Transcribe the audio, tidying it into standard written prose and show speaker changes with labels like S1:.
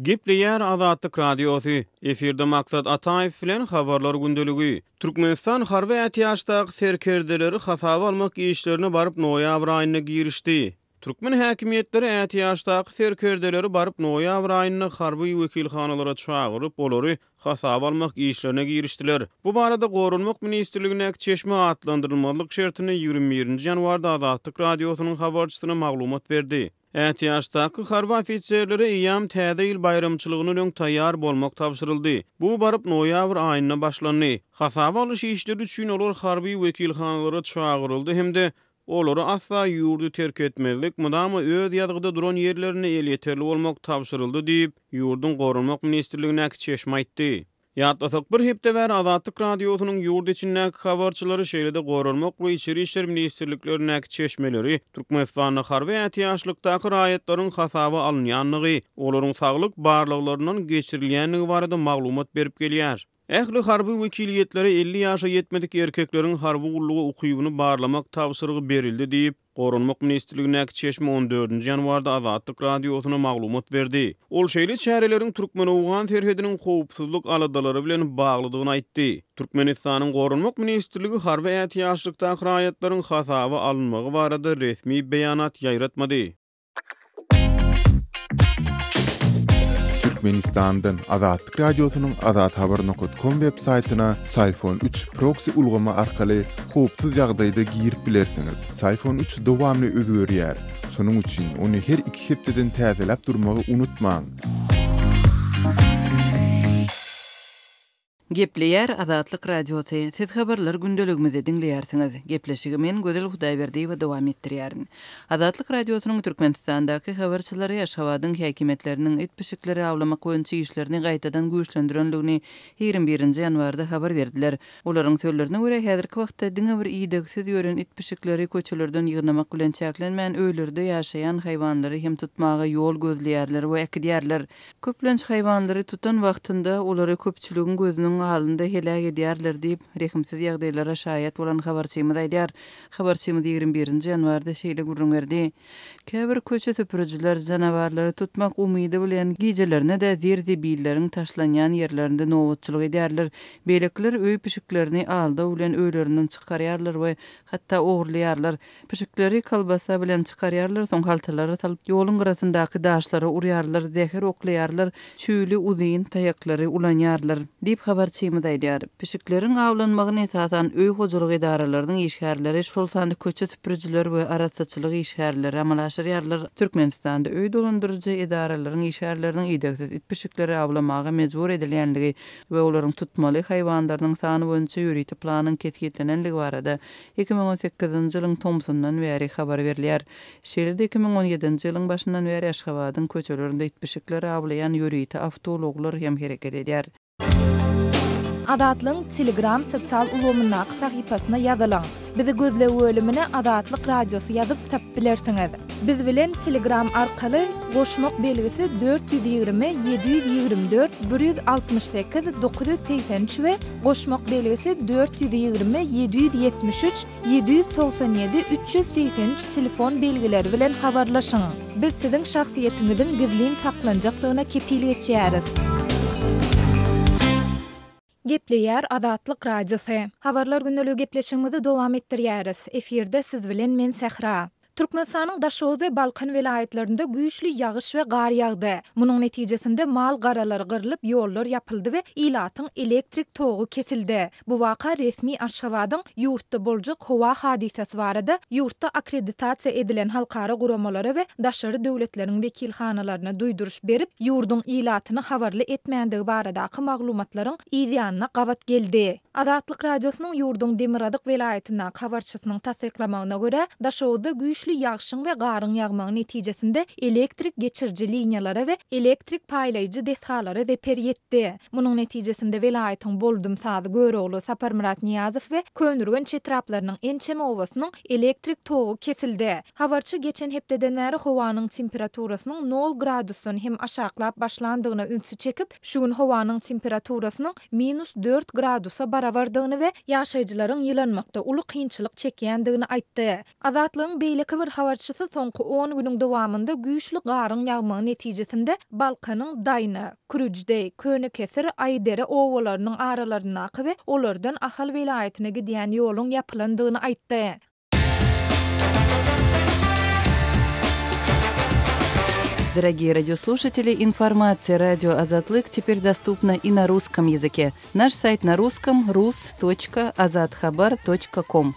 S1: Gepleýär Azatlyk Radiosy, Efirde Maksat Ataýew bilen Habarlar gündeligi. Türkmenistan harby ätiýaçdaky serkerdeleri hasaba almak işlerine baryp noýabr aýynda girişdi. Türkmen häkimiýetleri ätiýaçdaky serkerdeleri baryp noýabr aýynda harby wekilhanalara çagyryp, olary hasaba almak işlerine girişdiler. Bu barada Goranmak ministrligindäki çeşme atlandyrylmazlyk şertinde 21 nji ýanwarda Azatlyk Radiosynyň habarçysyna maglumat berdi. Ätiýaçdaky harby ofiserlere eýýäm Täze ýyl baýramçylygyndan öň taýýar bolmak tabşyryldy. Bu baryp noýabr aýynda başlandy. Hasaba alyş işleri üçin olar harby wekilhanalara çagyryldy hem-de olara asla ýurdy terk etmezlik, mydama öz ýazgyda duran ýerlerinde elýeterli bolmak tabşyryldy diýip, ýurduň Goranmak ministrligindäki çeşme aýtdy. Ýatlasak, bir hepde bäri Azatlyk Radiosynyň ýurt içindäki habarçylary, şeýle-de Goranmak we Içeri işler ministrliklerindäki çeşmeleri Türkmenistanda harby ätiýaçlykdaky raýatlaryň hasaba alynýandygy, olaryň saglyk barlaglaryndan geçirilýändigi barada maglumat berip gelýär. Ähli harby wekiliýetlere 50 ýaşa ýetmedik erkekleriň harby gulluga ukybyny barlamak tabşyrygy berildi diýip, Goranmak ministrligindäki çeşme on dördünji ýanwarda Azatlyk Radiosyna maglumat berdi. Ol şeýle çäreleriň türkmen-owgan serhediniň howpsuzlyk aladalary bilen baglydygyny aýtdy. Türkmenistanyň Goranmak ministrligi harby ätiýaçlykdaky raýatlaryň hasaba alynmagy barada resmi beýanat ýaýratmady.
S2: Türkmenistandan Azatlyk Radiosynyň azathabar nokat kom web saýtyna Syfon üç proksi ulgamy arkaly howpsuz ýagdaýda girip bilersiňiz. Syfon üç dowamly özgerýär. Şonuň üçin ony her iki hepdeden täzeläp durmagy unutmaň.
S3: Gepleýär Azatlyk Radiosy, Siz habarlar gündeligimizi diňleýärsiňiz. Gepleşigi men Gözel Hudaýberdiýewa dowam etdirýärin. Azatlyk Radiosynyň Türkmenistandaky habarçylary Aşgabadyň häkimiýetleriniň it-pişikleri awlamak boýunça işlerini gaýtadan güýçlendirendigini 21-nji ýanwarda habar berdiler. Olaryň sözlerine görä, häzirki wagtda diňe bir idegsiz ýören it-pişikleri köçelerden ýygnamak bilen çäklenmän, öýlerde ýaşaýan haýwanlary hem tutmaga ýol gözleýärler we äkidýärler. Köplenç haýwanlary tutan wagtynda olary köpçüligiň gözüniň alynda heläk edýärler diýip, rehimsiz ýagdaýlara şaýat bolan habarçymyz aýdýar. Habarçymyz 21 nji ýanwarda şeýle gürrüň berdi. Käbir köçe süpürijiler janawarlary tutmak umydy bilen gijelerine-de zir-zibilleriň taşlanýan ýerlerinde nobatçylyk edýärler. Beýlekiler öý pişiklerini aldaw bilen öýlerinden çykarýarlar we hatda ogurlaýarlar. Pişikleri kolbasa bilen çykarýarlar, soň haltalara salyp, ýoluň gyrasyndaky daşlara urýarlar, zäher oklaýarlar, çüýli uzyn taýaklary ulanýarlar, diýip, habarçymyz aýdýar. Pişikleriň awlanmagyny esasan öý hojalyk edaralarynyň işgärleri, şol sanda köçe süpürijiler we arassaçylyk işgärleri amala aşyrýarlar. Türkmenistanda öý dolandyryjy edaralaryň işgärleriniň idegsiz it-pişikleri awlamaga mejbur edilýänligi we olaryň tutmaly haýwanlarynyň sany boýunça ýörite planyň kesgitlenenligi barada 2018-nji ýylyň tomsundan bäri habar berilýär. Şeýle-de 2017-nji ýylyň başyndan bäri Aşgabadyň köçelerinde it-pişikleri awlaýan ýörite awtoulaglar hem hereket edýär.
S4: Azatlygyň Telegram sosial ulgamyndaky sahypasyna ýazylyň. Bizi gözleg bölümine Azatlyk Radiosy ýazyp tapyp bilersiňiz. Biz bilen Telegram arkaly goşmak belgisi 420 724 168 983 we goşmak belgisi 420 773 797 383 telefon belgileri bilen habarlaşyň. Biz siziň şahsyýetiňiziň gizlin saklanjakdygyna kepil geçýäris. Gepleýär Azatlyk Radiosy. Habarlar gündeligi gepleşigimizi dowam etdirýäris. Efirde siz bilen men Sähra. Türkmenistanyň Daşoguz we Balkan welaýatlarynda güýçli ýagyş we gar ýagdy. Munuň netijesinde mal-garalar gyrlyp, ýollar ýapyldy we ilatyň elektrik togy kesildi. Bu waka resmi Aşgabadyň ýurtda boljak howa hadysasy barada ýurtda akkreditasiýa edilen halkara guramalara we daşary döwletleriň wekilhanalaryna duýduryş berip, ýurduň ilatyny habarly etmändigi baradaky maglumatlaryň yzýanyna gabat geldi. Azatlyk Radiosynyň ýurduň demirgazyk welaýatyndaky habarçysynyň tassyklamagyna görä, Daşoguzda güýçli ýagşyň we garyň ýagmagy netijesinde elektrik geçiriji liniýalara we elektrik paýlaýjy desgalara zeper ýetdi. Munuň netijesinde welaýatyň Boldumsaz, Görogly, Saparmyrat Nyýazow we Köneürgenç etraplarynyň ençeme obasynyň elektrik togy kesildi. Habarçy geçen hepdeden bäri howanyň temperaturasynyň nol gradusdan hem aşaklap başlandygyna ünsi çekip, şu gün howanyň temperaturasynyň minus dört gradusa barabardygyny we ýaşaýjylaryň ýylanmakda uly kynçylyk çekýändigini aýtdy. Azatlygyň beýleki. Beýleki bir habarçysy soňky on günüň dowamynda güýçli garyň ýagmagy netijesinde Balkanyň Daýna, Kürüjdeý, Könekesir, Aýdere obalarynyň aralaryndaky we olardan Ahal welaýatyna gidýän ýoluň ýapylandygyny aýtdy.
S3: Дорогие радиослушатели, информация радио Азатлык теперь доступна и на русском языке. Наш сайт на русском rus.azathabar.com.